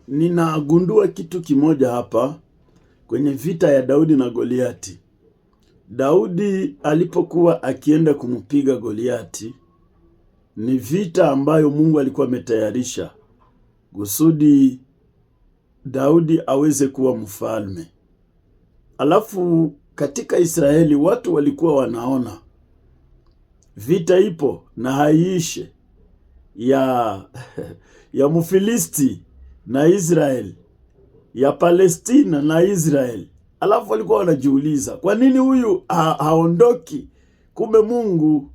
Ninagundua kitu kimoja hapa kwenye vita ya Daudi na Goliati. Daudi alipokuwa akienda kumpiga Goliati, ni vita ambayo Mungu alikuwa ametayarisha kusudi Daudi aweze kuwa mfalme. Alafu katika Israeli watu walikuwa wanaona vita ipo na haiishe ya ya Mfilisti na Israeli, ya Palestina na Israeli. Alafu walikuwa wanajiuliza kwa nini huyu haondoki? Kumbe Mungu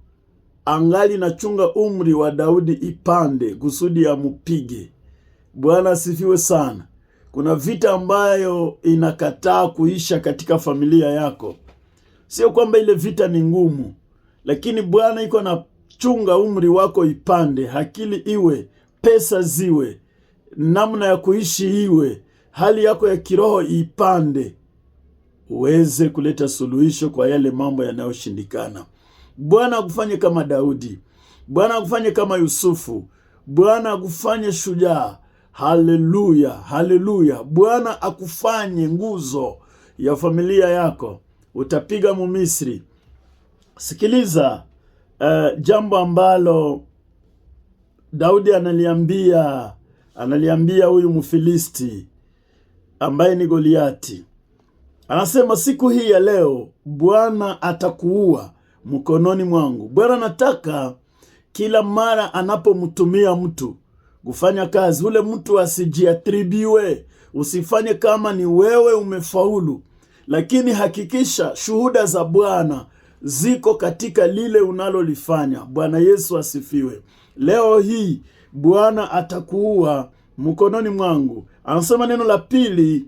angali nachunga umri wa Daudi ipande kusudi amupige. Bwana asifiwe sana. Kuna vita ambayo inakataa kuisha katika familia yako. Sio kwamba ile vita ni ngumu, lakini Bwana iko na chunga umri wako ipande, akili iwe, pesa ziwe, namna ya kuishi iwe, hali yako ya kiroho ipande, uweze kuleta suluhisho kwa yale mambo yanayoshindikana. Bwana akufanye kama Daudi, Bwana akufanye kama Yusufu, Bwana akufanye shujaa. Haleluya, haleluya! Bwana akufanye nguzo ya familia yako. Utapiga Mumisri. Sikiliza jambo ambalo Daudi analiambia huyu Mfilisti ambaye ni Goliati. Anasema siku hii ya leo Bwana atakuua mkononi mwangu. Bwana anataka kila mara anapomtumia mtu kufanya kazi, ule mtu asijiatribiwe. Usifanye kama ni wewe umefaulu, lakini hakikisha shuhuda za Bwana ziko katika lile unalolifanya. Bwana Yesu asifiwe. Leo hii Bwana atakuua mkononi mwangu. Anasema neno la pili,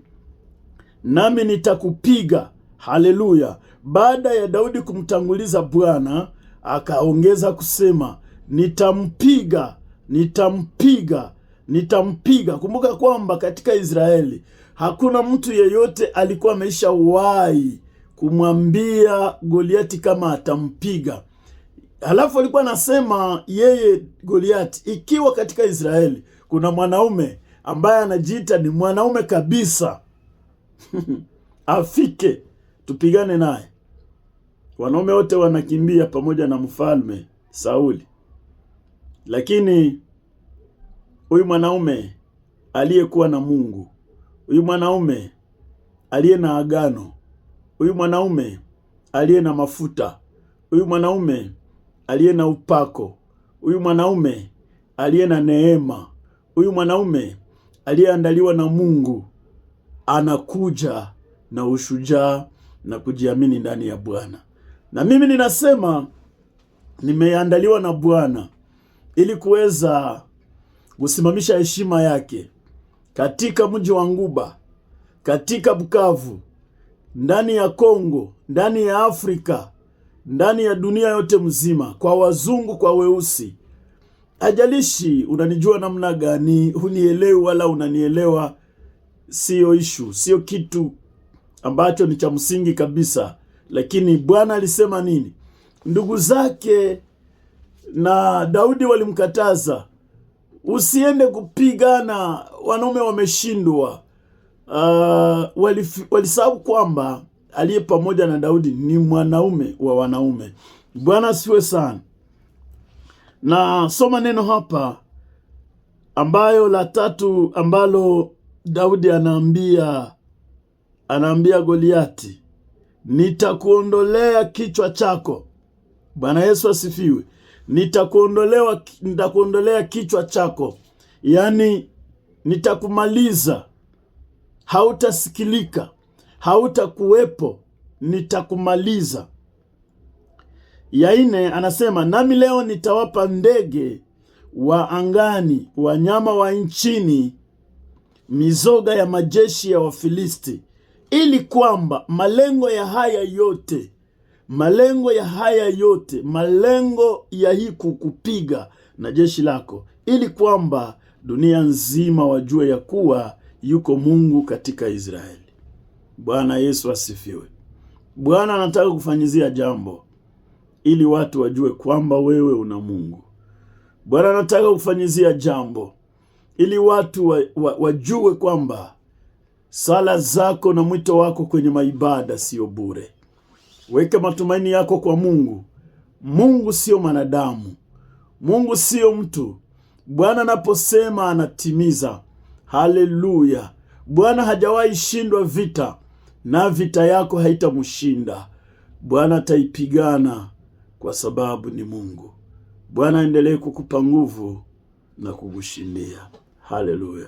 nami nitakupiga. Haleluya! Baada ya Daudi kumtanguliza Bwana, akaongeza kusema nitampiga, nitampiga, nitampiga. Kumbuka kwamba katika Israeli hakuna mtu yeyote alikuwa ameisha wahi kumwambia Goliati kama atampiga. Halafu alikuwa anasema yeye Goliati, ikiwa katika Israeli kuna mwanaume ambaye anajiita ni mwanaume kabisa afike tupigane naye. Wanaume wote wanakimbia pamoja na mfalme Sauli, lakini huyu mwanaume aliyekuwa na Mungu, huyu mwanaume aliye na agano, huyu mwanaume aliye na mafuta, huyu mwanaume aliye na upako, huyu mwanaume aliye na neema, huyu mwanaume aliyeandaliwa na Mungu anakuja na ushujaa na kujiamini ndani ya Bwana. Na mimi ninasema nimeandaliwa na Bwana ili kuweza kusimamisha heshima yake katika mji wa Nguba, katika Bukavu, ndani ya Kongo, ndani ya Afrika, ndani ya dunia yote mzima, kwa wazungu, kwa weusi. Ajalishi unanijua namna gani, hunielewi wala unanielewa, siyo ishu, sio kitu ambacho ni cha msingi kabisa. Lakini Bwana alisema nini? Ndugu zake na Daudi walimkataza usiende kupigana, wanaume wameshindwa. Walisahau kwamba aliye pamoja na Daudi ni mwanaume wa wanaume. Bwana asifiwe sana. Na soma neno hapa ambayo la tatu ambalo Daudi anaambia Goliati, nitakuondolea kichwa chako. Bwana Yesu asifiwe. Nitakuondolea kichwa chako, yaani nitakumaliza, hautasikilika, hautakuwepo, nitakumaliza. Ya nne anasema, nami leo nitawapa ndege wa angani, wanyama wa nchini, mizoga ya majeshi ya Wafilisti, ili kwamba malengo ya haya yote, malengo ya haya yote, malengo ya hii kukupiga na jeshi lako, ili kwamba dunia nzima wajue ya kuwa yuko Mungu katika Israeli. Bwana Yesu asifiwe. Bwana anataka kufanyizia jambo ili watu wajue kwamba wewe una Mungu. Bwana anataka kufanyizia jambo ili watu wajue kwamba sala zako na mwito wako kwenye maibada sio bure. Weka matumaini yako kwa Mungu. Mungu sio mwanadamu, Mungu sio mtu. Bwana anaposema anatimiza. Haleluya! Bwana hajawahi shindwa vita, na vita yako haitamshinda. Bwana ataipigana kwa sababu ni Mungu. Bwana aendelee kukupa nguvu na kukushindia. Haleluya!